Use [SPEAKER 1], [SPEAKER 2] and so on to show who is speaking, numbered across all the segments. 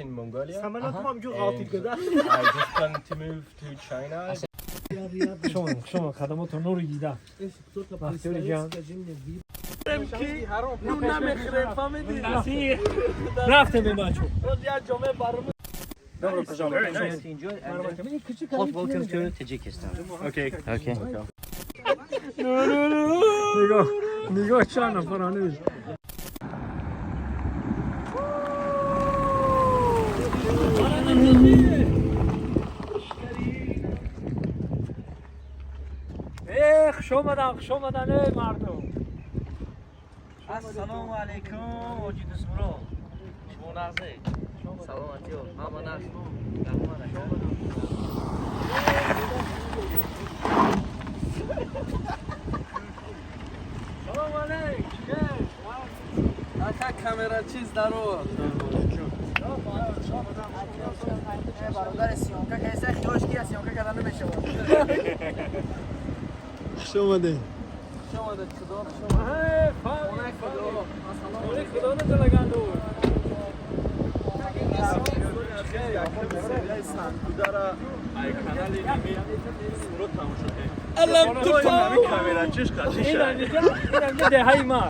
[SPEAKER 1] In Mongolia.
[SPEAKER 2] And
[SPEAKER 1] I just plan to move to China.
[SPEAKER 3] شما خدمات نور دیده بختیار جان.
[SPEAKER 4] نون نمیخریم فهمیدی؟
[SPEAKER 3] رفتم به بچه.
[SPEAKER 2] Very nice.
[SPEAKER 5] Hot welcome to Tajikistan.
[SPEAKER 2] Okay.
[SPEAKER 5] Okay.
[SPEAKER 3] نگاه نگاه، چند نفر هنوز. ای خوش آمدن، خوش آمدن ای مردم.
[SPEAKER 5] السلام علیکم حاجی دستمرا. شما نغزه؟ سلامتی ها، همه نغز. رحمان.
[SPEAKER 3] سلام علیک.
[SPEAKER 4] اکا کامرا چیز درو.
[SPEAKER 6] برادر съёмка کیسه خیاش کی съёмка کردن نمیشه.
[SPEAKER 7] خوش اومده.
[SPEAKER 4] شما ده خدا.
[SPEAKER 3] خونه
[SPEAKER 4] خدا.
[SPEAKER 3] خونه خدا نتلگن دور.
[SPEAKER 2] کانال رو تماشا کنید.
[SPEAKER 4] الم تو
[SPEAKER 2] کامرا چش قشیشه.
[SPEAKER 3] این اینجا دههای ما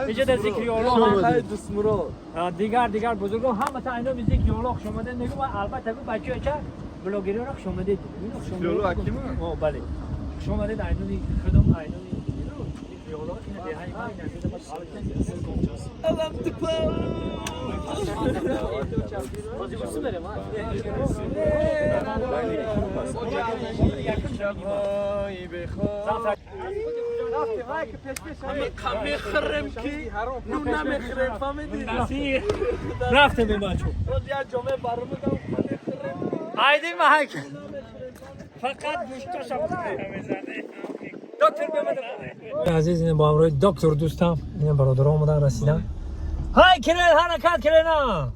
[SPEAKER 3] اینجا در ذکر الله هم
[SPEAKER 4] دستمرا.
[SPEAKER 3] دیگر دیگر بزرگان هم تا اینا ذکر الله خوش آمده نگو و البته گو بچه چه بلاگری رو خوش آمدید، اینو خوش آمدید. آه بله، خوش آمدید. اینا خودم اینا ذکر الله این دههای ما این
[SPEAKER 4] الم تو.
[SPEAKER 5] بازی بسو بریم.
[SPEAKER 2] شبهایی بخواب.
[SPEAKER 4] همه خرم کی نون نمیخریم فهمیدی؟
[SPEAKER 3] رفتم به بچه.
[SPEAKER 4] باز یک جامعه برمودم خرم.
[SPEAKER 3] haydi محک فقط گوشتاشم دکتر بیامد عزیز. این با همراه دکتر دوستم، این برادر آمدن رسیدن. های کرن حرکت کرن.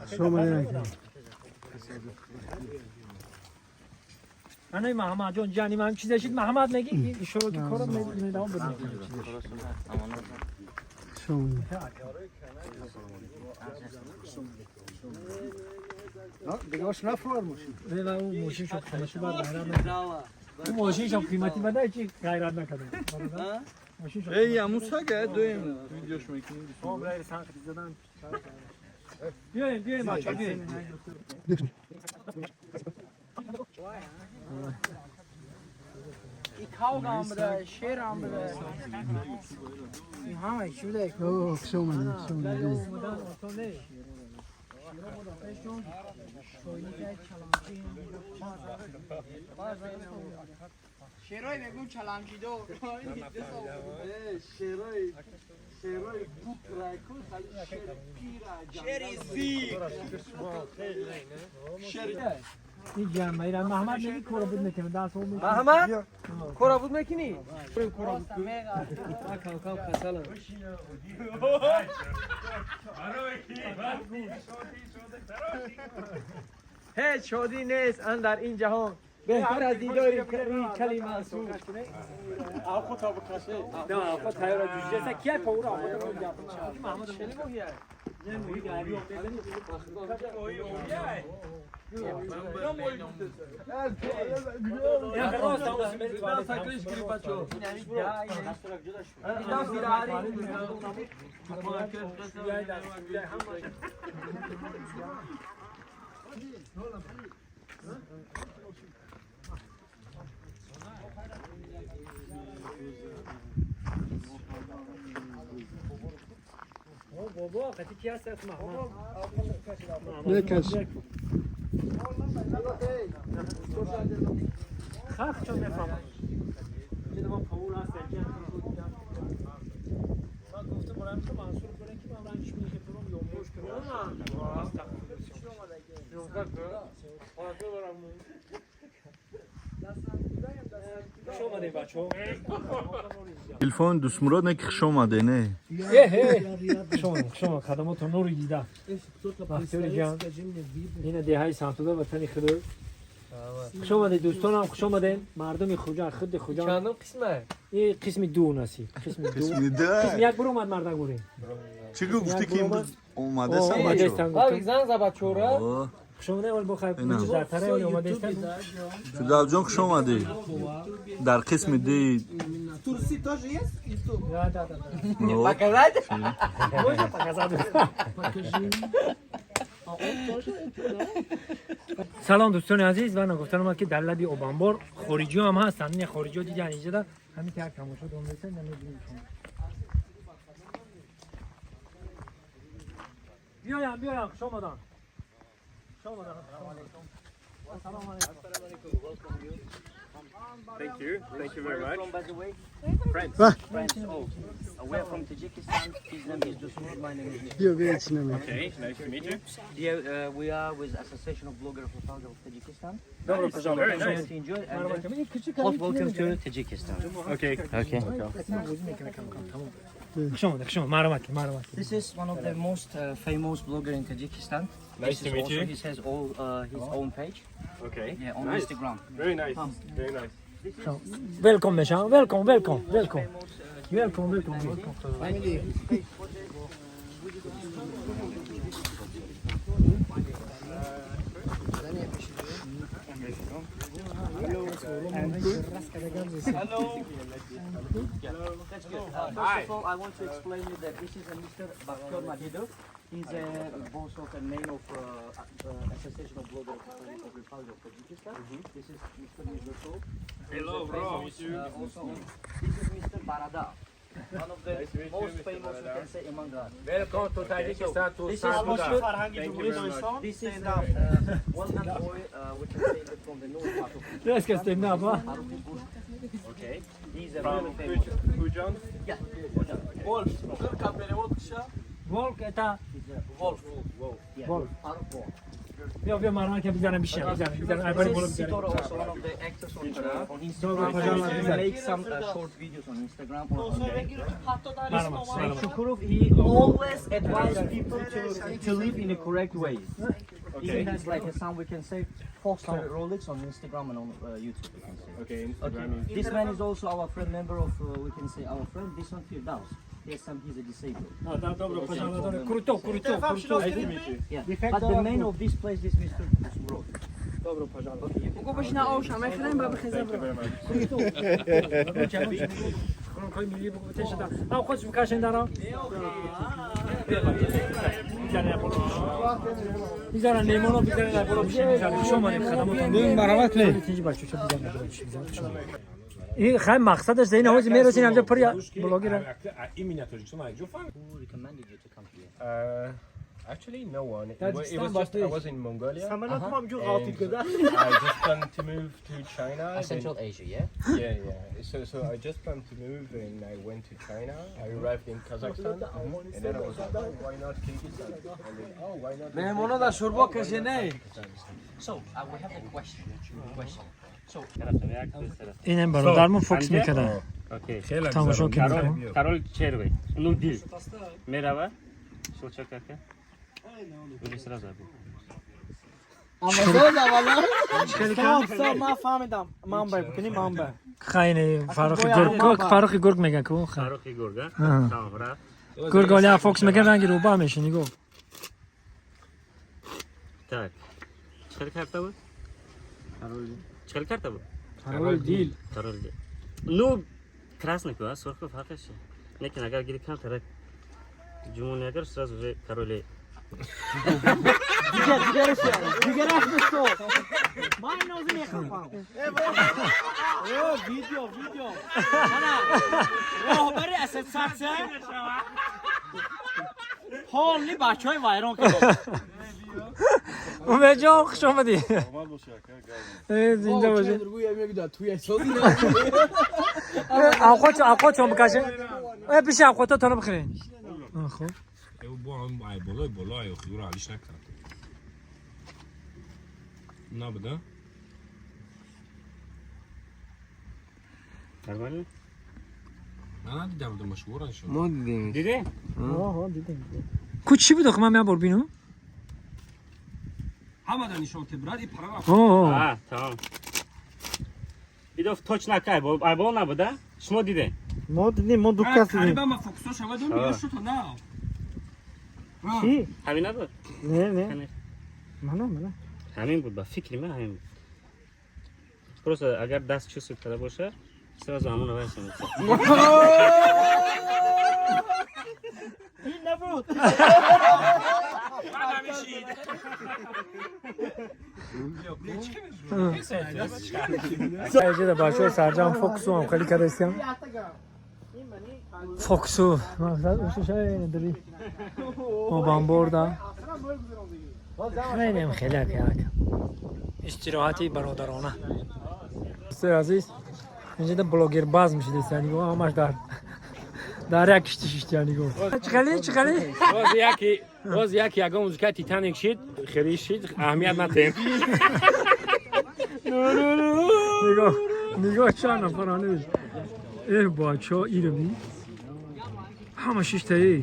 [SPEAKER 7] خوش اومده.
[SPEAKER 3] انا محمد جان جانی من چیزی شد. محمد میگی ایشالا که کارم میدم بدم.
[SPEAKER 7] خوش اومده. دیگه باش نفرار ماشین.
[SPEAKER 3] نه، اون ماشین شو قیمتی بعد غیرت نکردم. اون ماشین شو قیمتی بعد چی غیرت نکردم. ماشین شو
[SPEAKER 2] ای امو سگه دویم ویدیوش میکنیم.
[SPEAKER 3] برای سانخ زدن. بیاین بیاین بچه‌ها بیاین.
[SPEAKER 6] کاو آمده، شیر آمده، همه چی بوده.
[SPEAKER 7] اوه خوش اومده، خوش اومده.
[SPEAKER 3] آسان نیست.
[SPEAKER 6] شیرای میگم چلنجی دو.
[SPEAKER 4] شیرای شیرای بوک رایکو خالی شیر پیرا.
[SPEAKER 6] شیری زی.
[SPEAKER 4] شیر.
[SPEAKER 3] این جمعه را محمد میگی کورا بود میکنه دست اون می‌کنه.
[SPEAKER 4] محمد کورا بود میکنی؟ کورا بود. من کم کم کسلم. هیچ شادی نیست اندر این جهان بهتر از دیدار این کلی منصور.
[SPEAKER 3] نه آقا تایرا جوجه سه کیه پورا آقا محمد نه موی گاری. یا راست هم واسه
[SPEAKER 4] نه سکرش گیری بچو.
[SPEAKER 3] بابا قطعی کی هست محمد؟
[SPEAKER 7] نکش.
[SPEAKER 3] خخ چون میفهمم که ما پول هست. من گفتم برام که منصور برن که من رنجش میده که برام یوموش کنم. Хуш омадед, бачаҳо.
[SPEAKER 2] Телефон Дустмурод не ки хуш омаде, не?
[SPEAKER 3] Хуш омадед, хуш омадед. Хадамотон нури дида. Бахтиёри ҷан. Ина деҳаи Сантуда, ватани худо. Хуш омадед, дӯстонам, хуш омадед. Мардуми Хуҷанд, худи Хуҷанд.
[SPEAKER 4] Чандум қисма?
[SPEAKER 3] Ин қисми ду насиб. Қисми ду.
[SPEAKER 2] Қисми ду.
[SPEAKER 3] Қисми як буромад, мардак бурем.
[SPEAKER 2] Чӣ гуфтӣ ки имрӯз омадасам
[SPEAKER 3] Омадестан
[SPEAKER 2] бачо?
[SPEAKER 3] гуфтам.
[SPEAKER 4] Занг за бачора.
[SPEAKER 3] Хуш омадед, вале бо хайр.
[SPEAKER 2] Ина.
[SPEAKER 3] Зартара омадестан.
[SPEAKER 2] Фирдавсҷон, хуш омадӣ. Дар қисми ди.
[SPEAKER 3] Да.
[SPEAKER 4] Показать?
[SPEAKER 3] Можно показать? Салом, дӯстони азиз, ва нагуфтанам ки дар лаби обанбор хориҷиҳо ҳам ҳастанд. Ин хориҷиҳо дидан инҷода ҳамин як тамошо дом месан, намебинем шумо. Биёям, биёям, хуш омадан. Хуш омадан. Салом алейкум.
[SPEAKER 1] Thank you. Thank you very much.
[SPEAKER 5] From, by the way?
[SPEAKER 1] Friends.
[SPEAKER 5] Friends. Oh, we are from Tajikistan. His name is Dusmurad. My name is Nick.
[SPEAKER 7] Биё, биё, чинаме.
[SPEAKER 1] Okay, nice to meet you.
[SPEAKER 5] Dear, we are with Association of Bloggers of Republic of Tajikistan.
[SPEAKER 1] Добро пожаловать. Very nice.
[SPEAKER 5] To enjoy and hot welcome to Tajikistan.
[SPEAKER 1] Okay.
[SPEAKER 5] Okay.
[SPEAKER 3] Хуш омадед, хуш омадед. Марҳамат, марҳамат.
[SPEAKER 5] This is one of the most famous blogger in Tajikistan.
[SPEAKER 1] Nice
[SPEAKER 5] This
[SPEAKER 1] to
[SPEAKER 5] is
[SPEAKER 1] meet
[SPEAKER 5] also,
[SPEAKER 1] you.
[SPEAKER 5] He has all his own page.
[SPEAKER 1] Okay.
[SPEAKER 5] Yeah, on
[SPEAKER 1] Nice.
[SPEAKER 5] Instagram.
[SPEAKER 1] Very nice. Very nice.
[SPEAKER 3] Welcome мешам. Welcome, welcome, welcome. Welcome, welcome.
[SPEAKER 5] That's good. First of all, I want to explain you that this is a Mr. Bakhtiyor Majidov. He's a boss of and main of Association of Bloggers of Republic of Tajikistan. This is Mr. Mirzasov.
[SPEAKER 1] Hello, bro.
[SPEAKER 5] Also, this is Mr. Barada, one of the
[SPEAKER 1] Nice to meet you,
[SPEAKER 5] most
[SPEAKER 1] Mr.
[SPEAKER 5] famous, we
[SPEAKER 1] Barada.
[SPEAKER 5] can say, among us.
[SPEAKER 4] Welcome to Tajikistan, to
[SPEAKER 5] This is
[SPEAKER 4] Santuda.
[SPEAKER 1] Thank you very much.
[SPEAKER 5] This is one that boy, we can say that from the north part of
[SPEAKER 3] Резко stand up, а?
[SPEAKER 1] Okay.
[SPEAKER 5] He's a
[SPEAKER 1] From
[SPEAKER 5] really famous.
[SPEAKER 1] Khujand?
[SPEAKER 5] Yeah.
[SPEAKER 3] Волк это
[SPEAKER 5] Wolf. Yeah.
[SPEAKER 3] Wolf.
[SPEAKER 5] Farooq Wolf.
[SPEAKER 3] Биё, биё, марҳамат, ки бизанам, бишинам, бизанам, бизанам. Ай, бари
[SPEAKER 5] This
[SPEAKER 3] боло
[SPEAKER 5] is
[SPEAKER 3] бизанам.
[SPEAKER 5] Sitora, also one of the actors on
[SPEAKER 3] Добро
[SPEAKER 5] Instagram.
[SPEAKER 3] пожаловать.
[SPEAKER 5] He makes some short videos on Instagram or on
[SPEAKER 3] Марҳамат, марҳамат.
[SPEAKER 5] Shukurov, he always advise people to live in a correct way.
[SPEAKER 1] Okay.
[SPEAKER 5] He has like some, we can say, foster Rolex on Instagram and on YouTube, we can say.
[SPEAKER 1] Okay, Instagram.
[SPEAKER 5] Okay. This man is also our friend, member of, we can say, our friend. This one Firdaus. He has some, he's a disabled.
[SPEAKER 3] Да, да, добро пожаловать. Круто, круто, круто.
[SPEAKER 1] Nice to meet you.
[SPEAKER 5] Yeah. But the main of this place is Mr. Murad.
[SPEAKER 3] Добро пожаловать.
[SPEAKER 1] Thank you very much.
[SPEAKER 3] хӯрокҳои миллӣ бутешада. Ам худш бикашен дара. Бизанан меҳмоно, бизанен, ай боло бишин, бизанен. Хуш омадед, хадамотон.
[SPEAKER 4] Марҳамат кунед.
[SPEAKER 3] Тинҷи бачо, ча бизанен, боло бишин, бизанен, хуш омадед. Ин хай мақсадаш ин ҳози мерасин ҳамҷа пур блогера.
[SPEAKER 1] Именно Тоҷикистон айҷо фаҳмид.
[SPEAKER 5] Who recommended you to come here?
[SPEAKER 1] Actually, no one. It was just I was in Mongolia. And I just planned to move to China.
[SPEAKER 5] Central Asia, yeah?
[SPEAKER 1] Yeah. So I just planned to move, and I went to China. I arrived in Kazakhstan, and then I was like, oh, why not Kyrgyzstan? And then, oh, why not?
[SPEAKER 4] Меҳмоно дар шӯрбо каше не.
[SPEAKER 5] So, we have a question. Question. So,
[SPEAKER 3] Инам бародармон фокус мекарда.
[SPEAKER 8] Окей.
[SPEAKER 3] Тамошо кунед.
[SPEAKER 8] Король червей. Ну, дил. Мерава. Щелчок какая? Или сразу обед?
[SPEAKER 6] Стоп, ман фаҳмидам. Манбай бикунӣ, манбай.
[SPEAKER 3] Хайне Фаррухи гург, Фаррухи гург меган ку.
[SPEAKER 8] Фаррухи гург, а? Тамом, ра.
[SPEAKER 3] Гург оля фокус мекард, ранги рӯба меша, нигоҳ.
[SPEAKER 8] Так. Чӣ карта буд? Чӣ карта буд?
[SPEAKER 4] Король дил.
[SPEAKER 8] Король дил. Ну, красный ку, а сурх ку фарқаш чи? Лекин агар гири камтарак ҷумони агар сразу же короли.
[SPEAKER 6] Дигараш бисто. Ман инози мехоҳам.
[SPEAKER 4] О, видео, видео.
[SPEAKER 6] Ана роҳбари ассотсиатсия ҳоли бачаҳои вайрон кард.
[SPEAKER 3] Умедҷон, хуш омадӣ. Зинда бошӣ. Авқот, авқот бикашен. Пиши авқототонро бихӯрен. Хуб.
[SPEAKER 9] Ай болой болой охиро алиш накард. Набуда?
[SPEAKER 8] Нормально?
[SPEAKER 9] Ман надида будам, машҳуран шуд.
[SPEAKER 4] Мо дидем.
[SPEAKER 8] Диде?
[SPEAKER 3] Ку чӣ буд охи, ман як бор бинам.
[SPEAKER 9] Ҳама да нишон те, брат, и пара.
[SPEAKER 3] О,
[SPEAKER 8] А, тамом. Идоф точно кай, айбол набуда? Шумо диде?
[SPEAKER 4] Мо дидем, мо ду кас дидем.
[SPEAKER 9] Қариба ма фокусо шава дум,
[SPEAKER 8] А.
[SPEAKER 9] ё шуто на.
[SPEAKER 4] Чӣ?
[SPEAKER 8] Ҳамин набуд?
[SPEAKER 4] Не, не.
[SPEAKER 8] Конечно.
[SPEAKER 4] Мана, мана.
[SPEAKER 8] Ҳамин буд, ба фикри ман ҳамин буд. Просто агар даст чувствует карда боша, сразу ҳамон вайса мекунад.
[SPEAKER 4] Ин набуд.
[SPEAKER 3] Инҷа бачаҳо сарҷам фокусу ҳам хеле кардастиам. Фокусу мақсад ушушай надори. Мо бамборда. Хелем хеле як. Истироҳати бародарона. Дӯстои азиз, инҷа блогер баз мешидест, нигоҳ, ҳамаш дар як кишти шиштия, нигоҳ. Чӣ хеле, чӣ хеле?
[SPEAKER 9] Боз яки ягон музыка Титаник шид, хеле шид, аҳамият натем.
[SPEAKER 3] Нигоҳ, нигоҳ, чанд нафар ҳанӯз. Э, бачаҳо, иро би. Ҳама шиштаи.